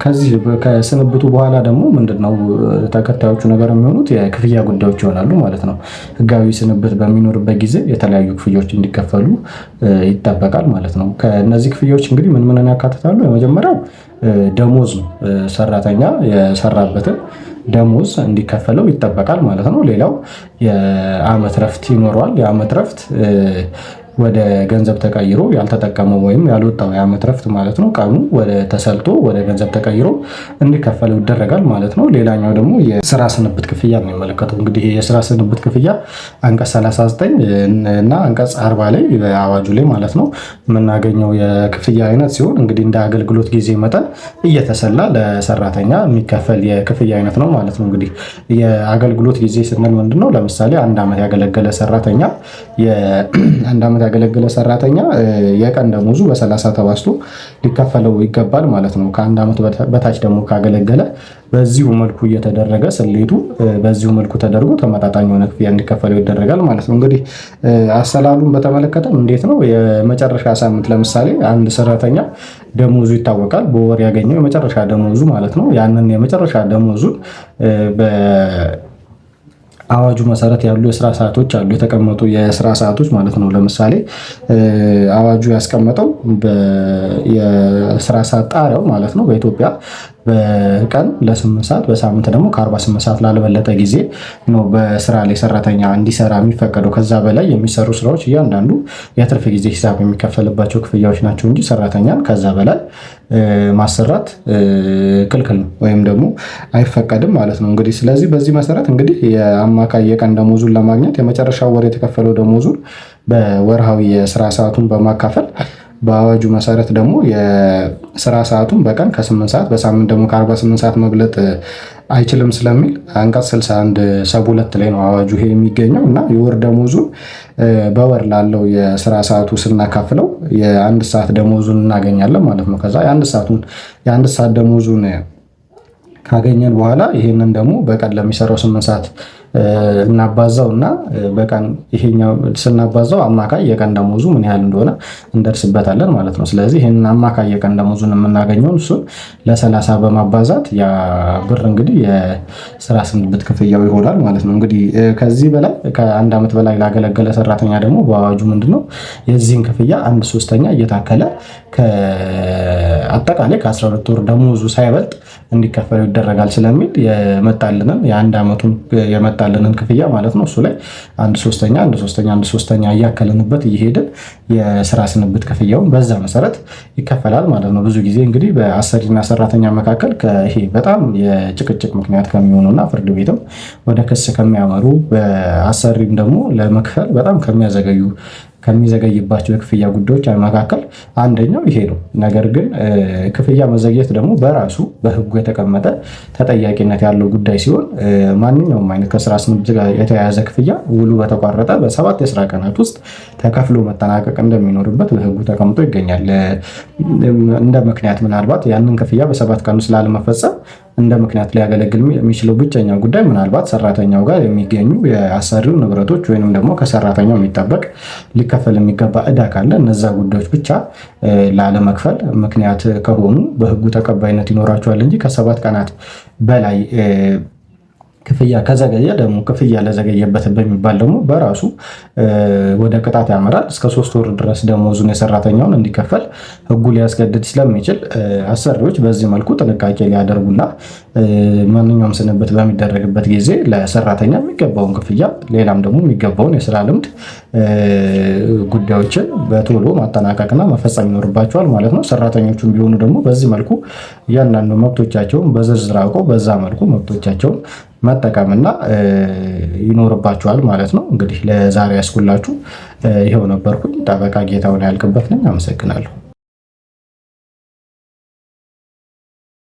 ከዚህ ከስንብቱ በኋላ ደግሞ ምንድነው ተከታዮቹ ነገር የሚሆኑት የክፍያ ጉዳዮች ይሆናሉ ማለት ነው። ህጋዊ ስንብት በሚኖርበት ጊዜ የተለያዩ ክፍያዎች እንዲከፈሉ ይጠበቃል ማለት ነው። ከእነዚህ ክፍያዎች እንግዲህ ምን ምንን ያካትታሉ? የመጀመሪያው ደሞዝ ነው። ሰራተኛ የሰራበትን ደሞዝ እንዲከፈለው ይጠበቃል ማለት ነው። ሌላው የአመት እረፍት ይኖረዋል። የአመት እረፍት ወደ ገንዘብ ተቀይሮ ያልተጠቀመው ወይም ያልወጣው የአመት እረፍት ማለት ነው ቀኑ ወደ ተሰልቶ ወደ ገንዘብ ተቀይሮ እንዲከፈለው ይደረጋል ማለት ነው። ሌላኛው ደግሞ የስራ ስንብት ክፍያ ነው የሚመለከተው። እንግዲህ የስራ ስንብት ክፍያ አንቀጽ 39 እና አንቀጽ 40 ላይ በአዋጁ ላይ ማለት ነው የምናገኘው የክፍያ አይነት ሲሆን እንግዲህ እንደ አገልግሎት ጊዜ መጠን እየተሰላ ለሰራተኛ የሚከፈል የክፍያ አይነት ነው ማለት ነው። እንግዲህ የአገልግሎት ጊዜ ስንል ምንድነው? ለምሳሌ አንድ ዓመት ያገለገለ ሰራተኛ የአንድ ዓመት ያገለገለ ሰራተኛ የቀን ደሞዙ በ30 ተባዝቶ ሊከፈለው ይገባል ማለት ነው። ከአንድ ዓመት በታች ደግሞ ካገለገለ በዚሁ መልኩ እየተደረገ ስሌቱ በዚሁ መልኩ ተደርጎ ተመጣጣኝ የሆነ ክፍያ እንዲከፈለው ይደረጋል ማለት ነው። እንግዲህ አሰላሉን በተመለከተ እንዴት ነው? የመጨረሻ ሳምንት ለምሳሌ አንድ ሰራተኛ ደሞዙ ይታወቃል። በወር ያገኘው የመጨረሻ ደሞዙ ማለት ነው። ያንን የመጨረሻ ደሞዙን አዋጁ መሰረት ያሉ የስራ ሰዓቶች አሉ፣ የተቀመጡ የስራ ሰዓቶች ማለት ነው። ለምሳሌ አዋጁ ያስቀመጠው የስራ ሰዓት ጣሪያው ማለት ነው በኢትዮጵያ በቀን ለ8 ሰዓት በሳምንት ደግሞ ከ48 ሰዓት ላልበለጠ ጊዜ ነው በስራ ላይ ሰራተኛ እንዲሰራ የሚፈቀደው። ከዛ በላይ የሚሰሩ ስራዎች እያንዳንዱ የትርፍ ጊዜ ሂሳብ የሚከፈልባቸው ክፍያዎች ናቸው እንጂ ሰራተኛን ከዛ በላይ ማሰራት ክልክል ነው ወይም ደግሞ አይፈቀድም ማለት ነው። እንግዲህ ስለዚህ በዚህ መሰረት እንግዲህ የአማካይ የቀን ደሞዙን ለማግኘት የመጨረሻው ወር የተከፈለው ደሞዙን በወርሃዊ የስራ ሰዓቱን በማካፈል በአዋጁ መሰረት ደግሞ የስራ ሰዓቱን በቀን ከ8 ሰዓት በሳምንት ደግሞ ከ48 ሰዓት መብለጥ አይችልም ስለሚል አንቀጽ 61 sub 2 ላይ ነው አዋጁ ይሄ የሚገኘው እና የወር ደሞዙን በወር ላለው የስራ ሰዓቱ ስናካፍለው የአንድ ሰዓት ደሞዙን እናገኛለን ማለት ነው። ከዛ የአንድ ሰዓት ደሞዙን ካገኘን በኋላ ይሄንን ደግሞ በቀን ለሚሰራው 8 ሰዓት እናባዛው እና በቀን ይሄኛው ስናባዛው አማካይ የቀን ደሞዙ ምን ያህል እንደሆነ እንደርስበታለን ማለት ነው። ስለዚህ ይሄንን አማካይ የቀን ደሞዙን የምናገኘውን እሱን ለ30 በማባዛት ያ ብር እንግዲህ የስራ ስንብት ክፍያው ይሆናል ማለት ነው። እንግዲህ ከዚህ በላይ ከአንድ ዓመት በላይ ላገለገለ ሰራተኛ ደግሞ በአዋጁ ምንድነው የዚህን ክፍያ 1/3 እየታከለ ከአጠቃላይ ከ12 ወር ደሞዙ ሳይበልጥ እንዲከፈለው ይደረጋል ስለሚል የመጣልንን የአንድ ዓመቱን የመጣልንን ክፍያ ማለት ነው እሱ ላይ 1/3 1/3 1/3 እያከለንበት እየሄድን የስራ ስንብት ክፍያውን በዛ መሰረት ይከፈላል ማለት ነው። ብዙ ጊዜ እንግዲህ በአሰሪና ሰራተኛ መካከል ይሄ በጣም የጭቅጭቅ ምክንያት ከሚሆኑና ፍርድ ቤትም ወደ ክስ ከሚያመሩ በአሰሪም ደግሞ ለመክፈል በጣም ከሚዘገይባቸው የክፍያ ጉዳዮች መካከል አንደኛው ይሄ ነው። ነገር ግን ክፍያ መዘግየት ደግሞ በራሱ በሕጉ የተቀመጠ ተጠያቂነት ያለው ጉዳይ ሲሆን ማንኛውም አይነት ከስራ ስንብት ጋር የተያያዘ ክፍያ ውሉ በተቋረጠ በ7 የስራ ቀናት ውስጥ ተከፍሎ መጠናቀቅ እንደሚኖርበት በሕጉ ተቀምጦ ይገኛል። እንደ ምክንያት ምናልባት ያንን ክፍያ በ7 ቀን ውስጥ ላለመፈጸም እንደ ምክንያት ሊያገለግል የሚችለው ብቸኛው ጉዳይ ምናልባት ሰራተኛው ጋር የሚገኙ የአሰሪው ንብረቶች ወይንም ደግሞ ከሰራተኛው የሚጠበቅ ሊከፈል የሚገባ ዕዳ ካለ እነዛ ጉዳዮች ብቻ ላለመክፈል ምክንያት ከሆኑ በሕጉ ተቀባይነት ይኖራቸዋል እንጂ ከ7 ቀናት በላይ ክፍያ ከዘገየ ደግሞ ክፍያ ለዘገየበት በሚባል ደግሞ በራሱ ወደ ቅጣት ያመራል። እስከ 3 ወር ድረስ ደሞዙን የሰራተኛውን እንዲከፈል ሕጉ ሊያስገድድ ስለሚችል አሰሪዎች በዚህ መልኩ ጥንቃቄ ሊያደርጉና ማንኛውም ስንብት በሚደረግበት ጊዜ ለሰራተኛ የሚገባውን ክፍያ ሌላም ደግሞ የሚገባውን የስራ ልምድ ጉዳዮችን በቶሎ ማጠናቀቅና መፈጸም ይኖርባቸዋል ማለት ነው። ሰራተኞቹም ቢሆኑ ደግሞ በዚህ መልኩ እያንዳንዱ መብቶቻቸውን በዝርዝር አውቀው በዛ መልኩ መብቶቻቸውን መጠቀምና ይኖርባቸዋል ማለት ነው። እንግዲህ ለዛሬ ያስኩላችሁ ይኸው ነበርኩኝ። ጠበቃ ጌታሁን ያልቅበት ነኝ። አመሰግናለሁ።